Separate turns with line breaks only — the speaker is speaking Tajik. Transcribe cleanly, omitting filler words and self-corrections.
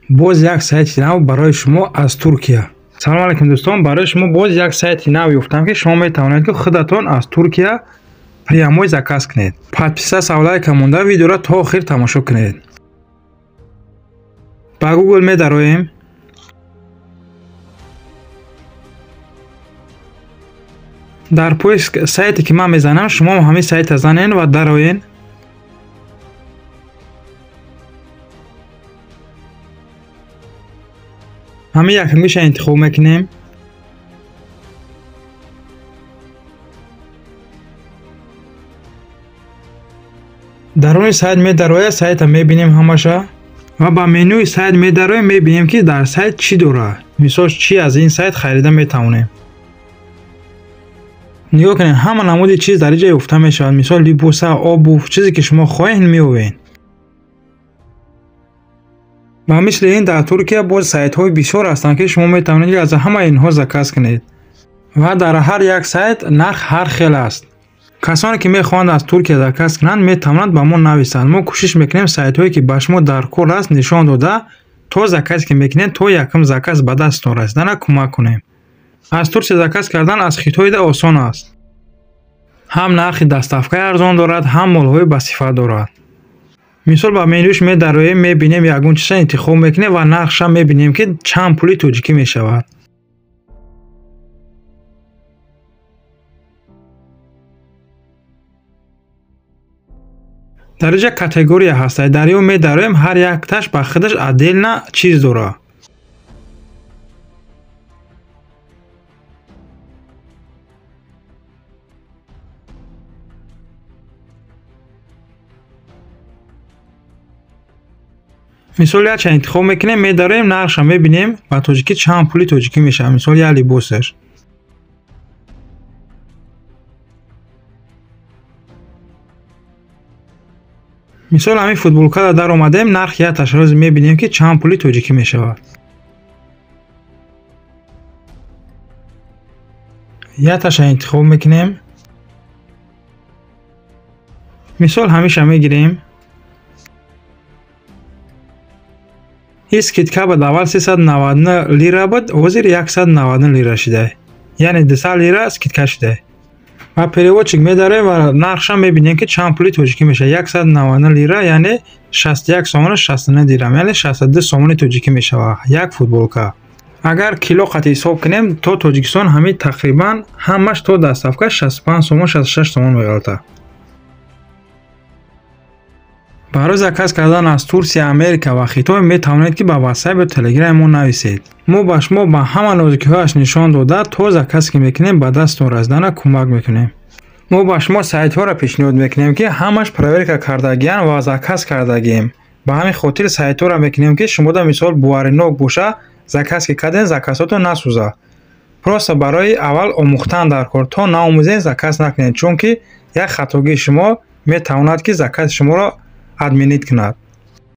Боз як сайти нав барои шумо аз Туркия. Салом алейкум дӯстон, барои шумо боз як сайти нав ёфтам, ки шумо метавонед, ки худатон аз Туркия прямой заказ кунед. Подписаться, лайка монда, видеоро то охир тамошо кунед. Ба Google медароем. Дар поиск сайте ки ман мезанам, шумо ҳамин сайта занен ва дароен. Ҳамин якумиша интихоб мекунем. Даруни сайт медарояд, сайта мебинем ҳамаша ва ба менюи сайт медароем, мебинем, ки дар сайт чӣ дорад. Мисол, чӣ аз ин сайт харида метавонем. Нигоҳ кунед, ҳама намуди чиз дар инҷа ёфта мешавад. Мисол, либоса, обув, чизе ки шумо хоҳед, меёбед. Ба мисли ин дар Туркия боз сайтҳои бисёр ҳастанд, ки шумо метавонед аз ҳамаи инҳо заказ кунед. Ва дар ҳар як сайт нарх ҳар хел аст. Касоне ки мехоҳанд аз Туркия заказ кунанд, метавонанд ба мо нависанд. Мо кӯшиш мекунем сайтҳое ки ба шумо дар кор аст нишон дода, то заказ ки мекунед, то якум заказ ба дасттон расидана кӯмак кунем. Аз Турсия заказ кардан аз Хитоида осон аст. Ҳам нархи доставкаи арзон дорад, ҳам молҳои басифат дорад. Мисол, ба менюш медароем, мебинем, ягон чиза интихоб мекунем ва нархша мебинем, ки чанд пули тоҷикӣ мешавад. Дар инҷа категория ҳаст. Дар ё медароем, ҳар якташ ба худаш отдельно чиз дорад. Мисол, якча интихоб мекунем, медароем, нархша мебинем, ба тоҷикӣ чанд пули тоҷикӣ мешавад. Мисол, як либосаш. Мисол, ҳамин футболкада даромадем, нархи якташ роз мебинем, ки чанд пули тоҷикӣ мешавад. Якташа интихоб мекунем. Мисол, ҳамиша мегирем. Ин скидка буд, аввал 399 лира буд, ҳозир 199 лира шуда. Яъне 200 лира скидка шуда. Ва переводчик медарем ва нархша мебинем, ки чанд пули тоҷикӣ мешавад. 199 лира, яъне 61 сомону 69 дирам, яъне 62 сомони тоҷикӣ мешавад як футболка. Агар кило қати ҳисоб кунем, то Тоҷикистон ҳамин тақрибан ҳамаш то доставка 65 сомон, 66 сомон меғалта. Барои заказ кардан аз Турсия, Америка ва Хитой метавонед, ки ба WhatsApp ё Telegram мо нависед. Мо ба шумо ба ҳама нозукиҳояш нишон дода, то заказ ки мекунем, ба дасттон расидана кӯмак мекунем. Мо ба шумо сайтҳоро пешниҳод мекунем, ки ҳамаш проверка кардагианд ва заказ кардагием. Ба ҳамин хотир сайтҳоро мекунем, ки шумода мисол боваринок боша, заказ ки кардем, заказҳотон насӯзад. Просто барои аввал омӯхтан дар кор, то наомӯзем, заказ накунед, чунки як хатогии шумо метавонад, ки закази шуморо отменить кунад.